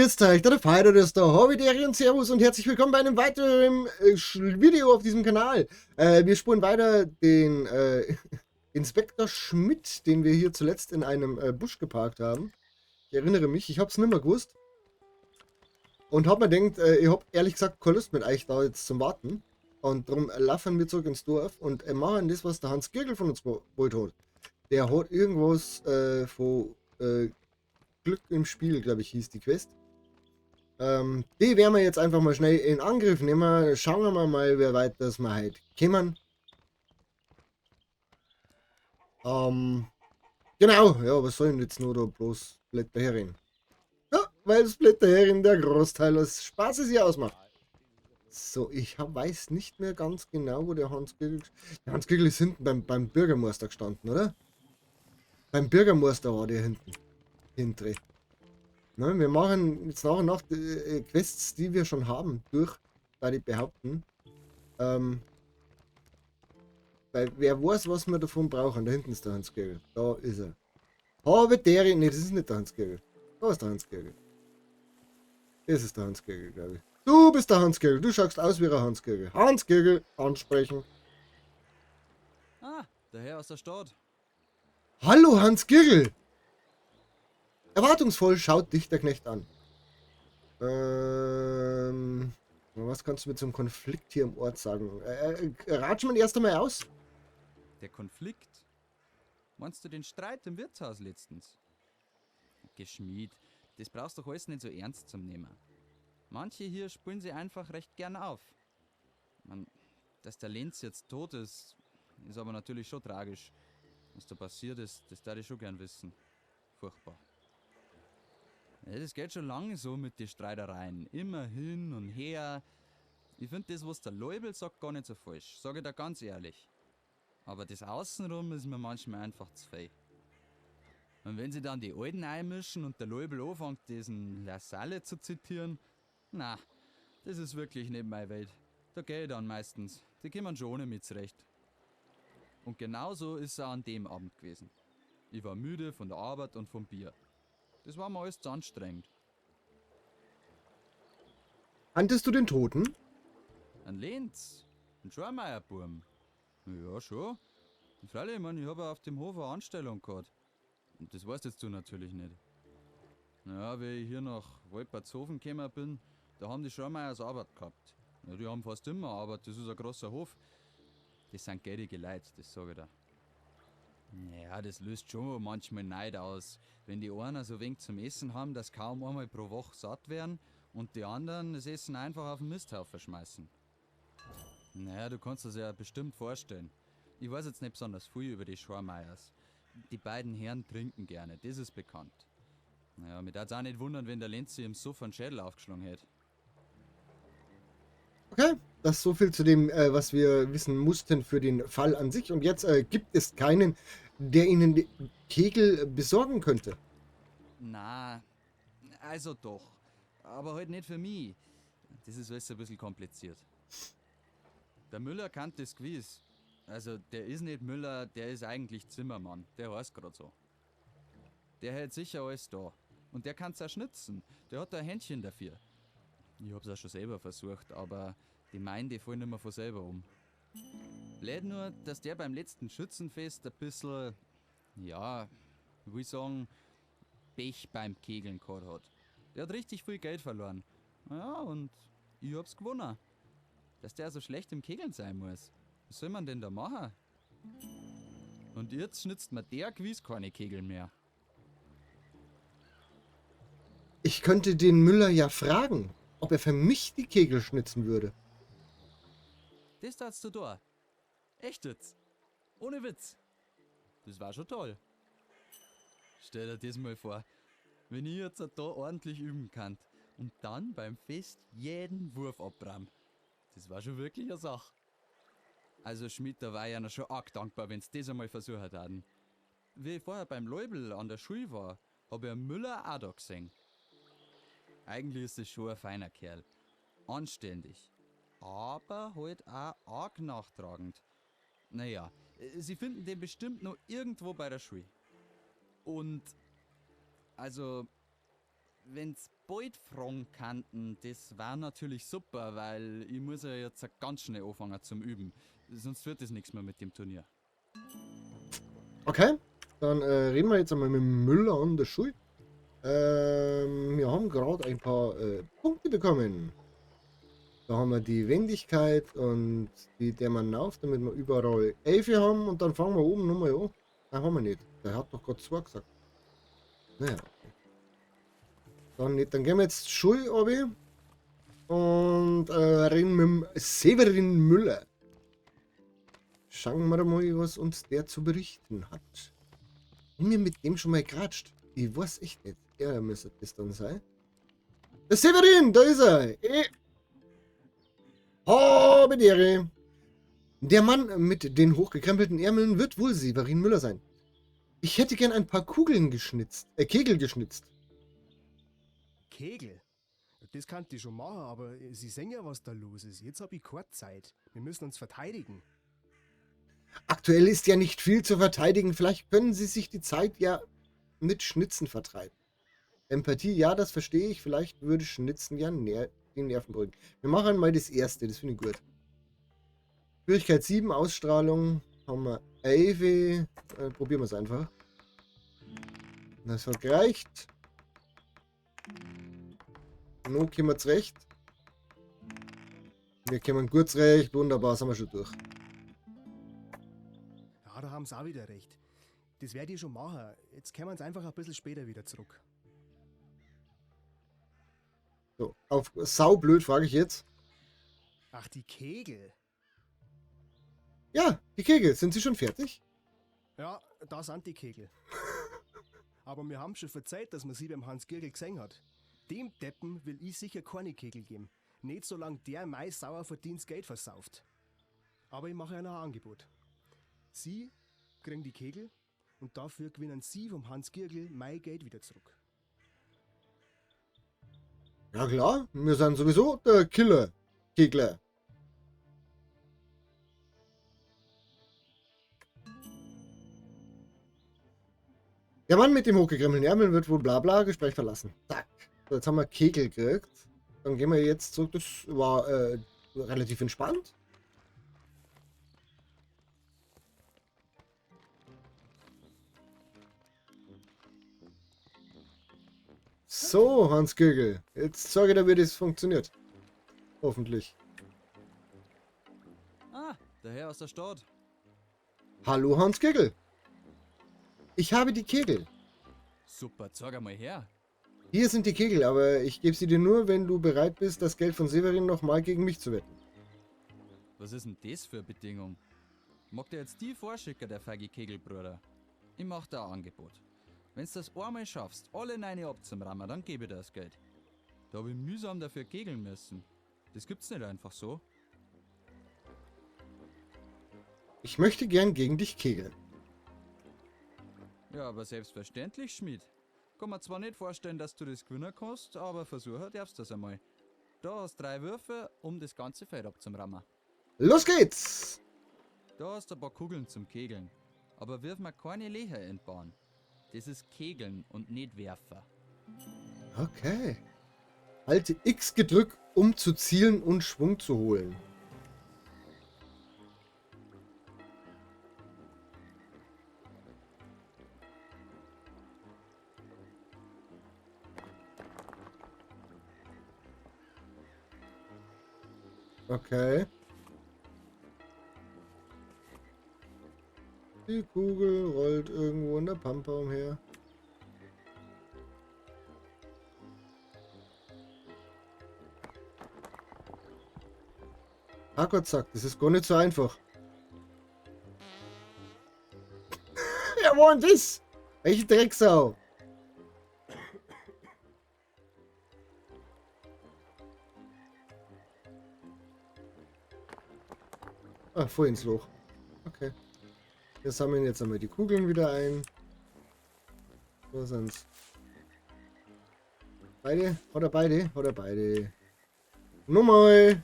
Grüßt euch, der Fighter ist da, Hobbideri und Servus und herzlich willkommen bei einem weiteren Video auf diesem Kanal. Wir spuren weiter den Inspektor Schmidt, den wir hier zuletzt in einem Busch geparkt haben. Ich erinnere mich, ich hab's nimmer gewusst. Und hab mir gedacht, ich hab ehrlich gesagt keine Lust mit euch da jetzt zum Warten. Und darum laufen wir zurück ins Dorf und machen das, was der Hans Girgel von uns wollte hat. Der hat irgendwas von Glück im Spiel, glaube ich, hieß die Quest. Die werden wir jetzt einfach mal schnell in Angriff nehmen. Schauen wir mal, wer weit das wir heute kommen. Genau, ja, was soll denn jetzt nur da bloß Blätter herin? Ja, weil das Blätter herin der Großteil des Spaßes hier ausmacht. So, ich weiß nicht mehr ganz genau, wo der Hans Girgel... Der Hans Girgel ist hinten beim Bürgermeister gestanden, oder? Beim Bürgermeister war der hinten. Hintere. Ne, wir machen jetzt nach und nach die Quests, die wir schon haben, durch, da die behaupten. Weil wer weiß, was wir davon brauchen. Da hinten ist der Hans Girgel. Da ist er. Habe der. Ne, das ist nicht der Hans Girgel. Da ist der Hans Girgel. Das ist der Hans Girgel, glaube ich. Du bist der Hans Girgel. Du schaust aus wie ein Hans Girgel. Hans Girgel ansprechen. Ah, der Herr aus der Stadt. Hallo Hans Girgel. Erwartungsvoll schaut dich der Knecht an. Was kannst du mir zum Konflikt hier im Ort sagen? Ratsch mal erst einmal aus. Der Konflikt? Meinst du den Streit im Wirtshaus letztens? Geschmied, das brauchst doch alles nicht so ernst zum Nehmen. Manche hier spulen sie einfach recht gern auf. Man, dass der Lenz jetzt tot ist, ist aber natürlich schon tragisch. Was da passiert ist, das darf ich schon gern wissen. Furchtbar. Ja, das geht schon lange so mit den Streitereien. Immer hin und her. Ich find das, was der Leubel sagt, gar nicht so falsch. Sag ich da ganz ehrlich. Aber das Außenrum ist mir manchmal einfach zu viel. Und wenn sie dann die Alten einmischen und der Leubel anfängt, diesen Lassalle zu zitieren, na, das ist wirklich nicht meine Welt. Da geh ich dann meistens. Die kommen schon ohne mich zurecht. Und genauso ist es auch an dem Abend gewesen. Ich war müde von der Arbeit und vom Bier. Das war mir alles zu anstrengend. Kanntest du den Toten? Ein Lenz, ein Schormeierburm. Ja, schon. Freilich, ich mein, ich hab ja auf dem Hof eine Anstellung gehabt. Und das weißt jetzt du natürlich nicht. Naja, wie ich hier nach Wolpertshofen gekommen bin, da haben die Schormeiers Arbeit gehabt. Ja, die haben fast immer Arbeit, das ist ein großer Hof. Das sind geldige Leute, das sag ich dir. Ja, das löst schon manchmal Neid aus, wenn die einen so wenig zum Essen haben, dass kaum einmal pro Woche satt werden und die anderen das Essen einfach auf den Misthaufen schmeißen. Naja, du kannst das ja bestimmt vorstellen. Ich weiß jetzt nicht besonders viel über die Schormeiers. Die beiden Herren trinken gerne, das ist bekannt. Naja, mir darf's auch nicht wundern, wenn der Lenzi im Suff einen Schädel aufgeschlagen hätte. Okay, das ist so viel zu dem, was wir wissen mussten für den Fall an sich. Und jetzt gibt es keinen, der Ihnen die Kegel besorgen könnte. Na, also doch. Aber halt nicht für mich. Das ist alles ein bisschen kompliziert. Der Müller kannte das gewiss. Also der ist nicht Müller, der ist eigentlich Zimmermann. Der heißt grad so. Der hält sicher alles da. Und der kann's auch schnitzen. Der hat da ein Händchen dafür. Ich hab's auch schon selber versucht, aber die meinen, die fallen immer von selber um. Blöd nur, dass der beim letzten Schützenfest ein bisschen, ja, wie will ich sagen, Pech beim Kegeln gehabt hat. Der hat richtig viel Geld verloren. Ja, und ich hab's gewonnen. Dass der so schlecht im Kegeln sein muss. Was soll man denn da machen? Und jetzt schnitzt mir der gewiss keine Kegel mehr. Ich könnte den Müller ja fragen, ob er für mich die Kegel schnitzen würde. Das tatst du da. Echt jetzt? Ohne Witz. Das war schon toll. Stell dir das mal vor, wenn ich jetzt da ordentlich üben kann und dann beim Fest jeden Wurf abrahm. Das war schon wirklich eine Sache. Also Schmidt, da war ich ja noch schon arg dankbar, wenn's das einmal versucht hatten. Wie ich vorher beim Leubel an der Schule war, hab ich einen Müller auch da gesehen. Eigentlich ist es schon ein feiner Kerl. Anständig. Aber halt auch arg nachtragend. Naja, sie finden den bestimmt noch irgendwo bei der Schule. Und, also, Wenn's bald fragen könnten, das war natürlich super, weil ich muss ja jetzt ganz schnell anfangen zum Üben. Sonst wird das nichts mehr mit dem Turnier. Okay, dann reden wir jetzt einmal mit Müller an der Schule. Wir haben gerade ein paar Punkte bekommen. Da haben wir die Wendigkeit und die der man auf, damit wir überall 11 haben. Und dann fangen wir oben nochmal an. Nein, haben wir nicht. Der hat doch gerade 2 gesagt. Naja, okay. Dann nicht. Dann gehen wir jetzt zur Schule runter und reden mit dem Severin Müller. Schauen wir mal, was uns der zu berichten hat. Haben wir mit dem schon mal geratscht? Ich weiß echt nicht. Er müsste das dann sein. Der Severin, da ist er. Habe die Ehre. Der Mann mit den hochgekrempelten Ärmeln wird wohl Severin Müller sein. Ich hätte gern ein paar Kugeln geschnitzt. Kegel geschnitzt. Kegel? Das kann ich schon machen, aber Sie sehen ja, was da los ist. Jetzt hab ich keine Zeit. Wir müssen uns verteidigen. Aktuell ist ja nicht viel zu verteidigen. Vielleicht können Sie sich die Zeit ja mit Schnitzen vertreiben. Empathie, ja, das verstehe ich. Vielleicht würde Schnitzen ja die Nerven beruhigen. Wir machen mal das erste, das finde ich gut. Schwierigkeit 7, Ausstrahlung haben wir 11. Probieren wir es einfach. Das hat gereicht. Nun kommen wir zurecht. Wir kommen gut zurecht. Wunderbar, sind wir schon durch. Ja, da haben sie auch wieder recht. Das werde ich schon machen. Jetzt kommen sie einfach ein bisschen später wieder zurück. So, auf saublöd frage ich jetzt. Ach, die Kegel. Ja, die Kegel. Sind sie schon fertig? Ja, da sind die Kegel. Aber wir haben schon verzeiht, dass man sie beim Hans Girgel gesehen hat. Dem Deppen will ich sicher keine Kegel geben. Nicht solange der mein sauer verdientes Geld versauft. Aber ich mache ihnen ein Angebot. Sie kriegen die Kegel und dafür gewinnen Sie vom Hans Girgel mein Geld wieder zurück. Ja klar, wir sind sowieso der Killer. Kegler. Der Mann mit dem hochgekrempelten Ärmel wird wohl bla bla Gespräch verlassen. Zack. So, jetzt haben wir Kegel gekriegt. Dann gehen wir jetzt zurück. Das war relativ entspannt. So, Hans Girgel. Jetzt zeige ich dir, wie das funktioniert. Hoffentlich. Ah, der Herr aus der Stadt. Hallo, Hans Girgel. Ich habe die Kegel. Super, zeig einmal her. Hier sind die Kegel, aber ich gebe sie dir nur, wenn du bereit bist, das Geld von Severin nochmal gegen mich zu wetten. Was ist denn das für eine Bedingung? Mag der jetzt die vorschicken, der feige Kegelbruder? Ich mach da ein Angebot. Wenn's das einmal schaffst, alle 9 abzurammen, dann gebe ich dir das Geld. Da hab ich mühsam dafür kegeln müssen. Das gibt's nicht einfach so. Ich möchte gern gegen dich kegeln. Ja, aber selbstverständlich, Schmied. Kann mir zwar nicht vorstellen, dass du das gewinnen kannst, aber versuchen darfst du das einmal. Da hast 3 Würfe, um das ganze Feld abzurammen. Los geht's! Da hast du ein paar Kugeln zum Kegeln. Aber wirf mir keine Löcher in die Bahn. Das ist Kegeln und nicht Werfen. Okay. Halte X gedrückt, um zu zielen und Schwung zu holen. Okay. Die Kugel rollt irgendwo in der Pampa umher. Herrgott sagt, das ist gar nicht so einfach. Ja, wo denn das? Welche Drecksau? Ah, voll ins Loch. Okay. Wir sammeln jetzt einmal die Kugeln wieder ein. Wo sind's? Beide? Hat er beide? Hat er beide. Nochmal!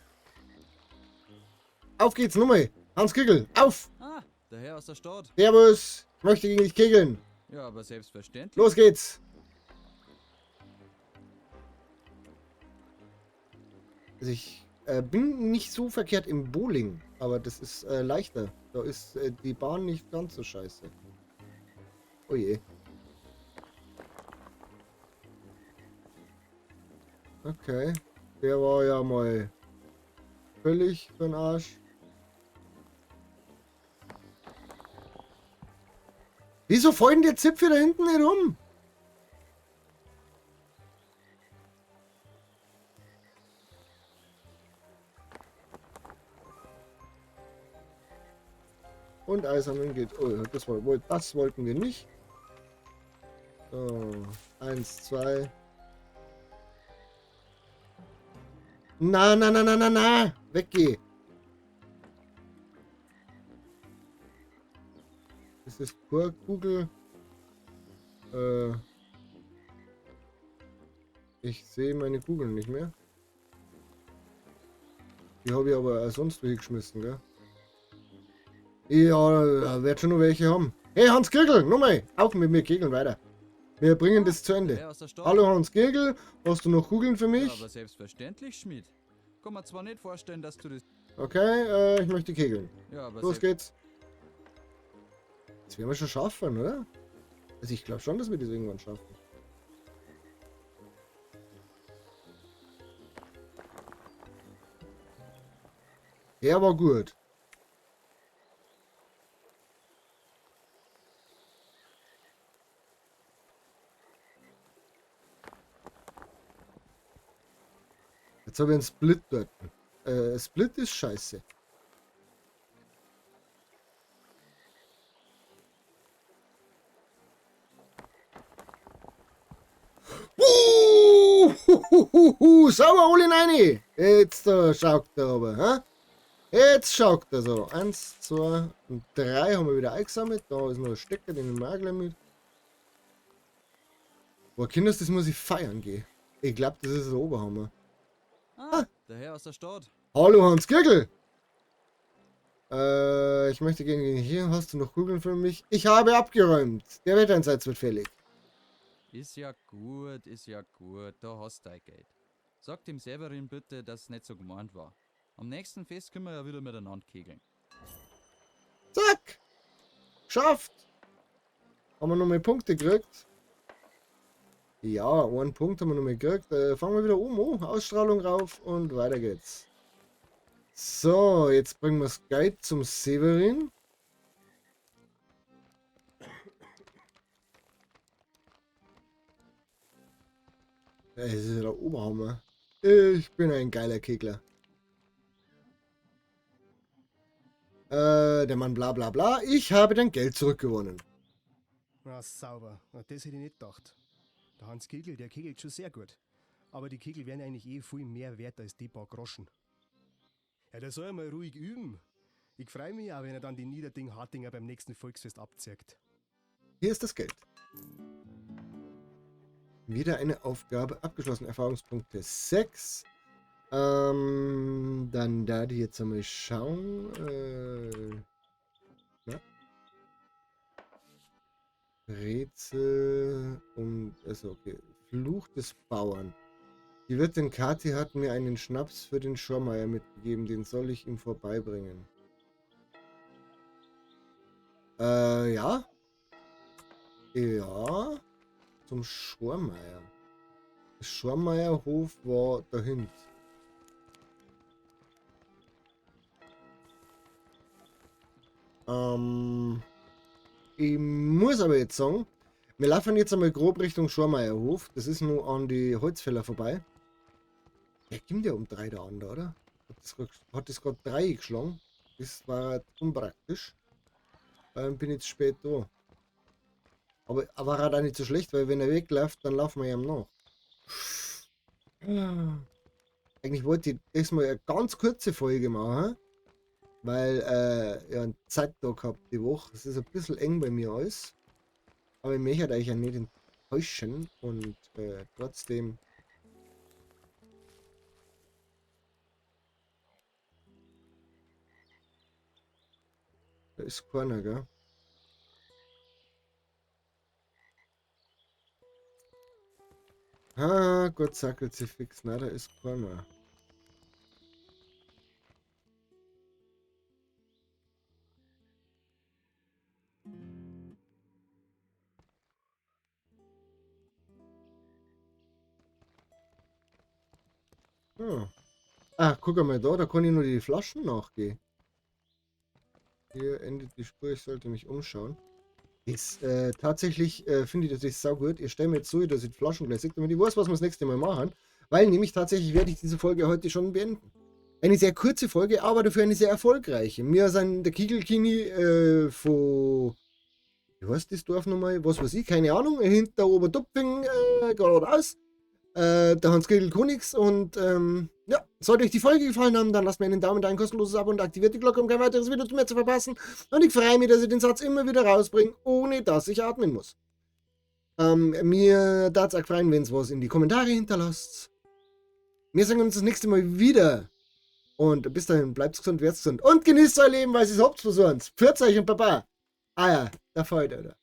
Auf geht's, nochmal! Hans Kegel, auf! Ah, der Herr aus der Stadt. Servus! Ich möchte gegen dich kegeln. Ja, aber selbstverständlich. Los geht's! Also ich bin nicht so verkehrt im Bowling, aber das ist leichter. Da ist die Bahn nicht ganz so scheiße. Oh je. Okay. Der war ja mal völlig für den Arsch. Wieso fallen die Zipfel da hinten nicht um? Und Eisammeln geht. Oh, das wollten wir nicht. So, 1, 2. Na, na, na, na, na, na. Weggeh. Das ist Kugel. Ich sehe meine Kugeln nicht mehr. Die habe ich aber auch sonst wo geschmissen, gell? Ja, wird schon noch welche haben. Hey, Hans Kirgel, nochmal. Auf mit mir kegeln weiter. Wir bringen das zu Ende. Hallo Hans Kirgel, hast du noch Kugeln für mich? Ja, aber selbstverständlich, Schmied. Kann man zwar nicht vorstellen, dass du das... Okay, ich möchte kegeln. Ja, aber los geht's. Das werden wir schon schaffen, oder? Also ich glaube schon, dass wir das irgendwann schaffen. Der war gut. Jetzt habe ich einen Split dort. Split ist scheiße. Sauber, hol ihn rein! Jetzt schaut er aber, hä? Jetzt schaut er so. 1, 2 und 3 haben wir wieder eingesammelt. Da ist noch ein Stecker, den nehmen wir auch gleich mit. Boah, Kinders, das muss ich feiern gehen. Ich glaub, das ist der Oberhammer. Ah, der Herr aus der Stadt. Hallo Hans Kirgel! Ich möchte gerne hier. Hast du noch Kugeln für mich? Ich habe abgeräumt. Der Wetteinsatz wird fällig. Ist ja gut, ist ja gut. Da hast du dein Geld. Sag dem Severin bitte, dass es nicht so gemeint war. Am nächsten Fest können wir ja wieder miteinander kegeln. Zack! Geschafft! Haben wir noch mehr Punkte gekriegt? Ja, einen Punkt haben wir noch mehr gekriegt. Fangen wir wieder oben an. Ausstrahlung rauf und weiter geht's. So, jetzt bringen wir das Geld zum Severin. Das ist ja der Oberhammer. Ich bin ein geiler Kegler. Der Mann bla bla bla. Ich habe dein Geld zurückgewonnen. Na sauber. Na, das hätte ich nicht gedacht. Der Hans Kegel, der kegelt schon sehr gut. Aber die Kegel wären eigentlich eh viel mehr wert als die paar Groschen. Ja, der soll ja mal ruhig üben. Ich freu mich auch, wenn er dann die Niederding-Hartinger beim nächsten Volksfest abzieht. Hier ist das Geld. Wieder eine Aufgabe abgeschlossen. Erfahrungspunkte 6. Dann da die jetzt einmal schauen. Na? Rätsel um. Also okay. Fluch des Bauern. Die Wirtin Kathi hat mir einen Schnaps für den Schormeier mitgegeben. Den soll ich ihm vorbeibringen. Ja. Ja. Zum Schormeier. Der Schormeierhof war dahinter. Ich muss aber jetzt sagen, wir laufen jetzt einmal grob Richtung Schormeierhof. Das ist nur an die Holzfäller vorbei. Der kommt ja um 3 da an, oder? Hat das grad 3 geschlagen? Das war unpraktisch. Bin jetzt spät da. Aber war halt auch nicht so schlecht, weil wenn er wegläuft, dann laufen wir ihm nach. Eigentlich wollte ich diesmal eine ganz kurze Folge machen, weil ich einen Zeittag hab die Woche. Es ist ein bisschen eng bei mir alles. Aber ich möchte euch ja nicht enttäuschen und trotzdem. Da ist keiner, gell? Ah, Gott sackelt sie fix. Na, da ist keiner. Hm. Ah, guck einmal da, da kann ich nur die Flaschen nachgehen. Hier endet die Spur, ich sollte mich umschauen. Ist, tatsächlich finde ich das ist saugut. Ich stelle mir jetzt so, dass ich die Flaschen gleich sehe, damit ich weiß, was wir das nächste Mal machen. Weil nämlich tatsächlich werde ich diese Folge heute schon beenden. Eine sehr kurze Folge, aber dafür eine sehr erfolgreiche. Wir sind der Kigelkini von. Wie heißt das Dorf nochmal? Was weiß ich, keine Ahnung. Hinter Obertupfing geradeaus. Der Hans Kegel Konix und ja, sollte euch die Folge gefallen haben, dann lasst mir einen Daumen da, ein kostenloses Abo und aktiviert die Glocke, um kein weiteres Video mehr zu verpassen. Und ich freue mich, dass ich den Satz immer wieder rausbringe, ohne dass ich atmen muss. Mir darf's auch freuen, wenn ihr was in die Kommentare hinterlasst. Wir sehen uns das nächste Mal wieder. Und bis dahin, bleibt gesund, werdet gesund und genießt euer Leben, weil es habt so eins. Pfiat euch und Baba. Ah ja, der Freude, oder?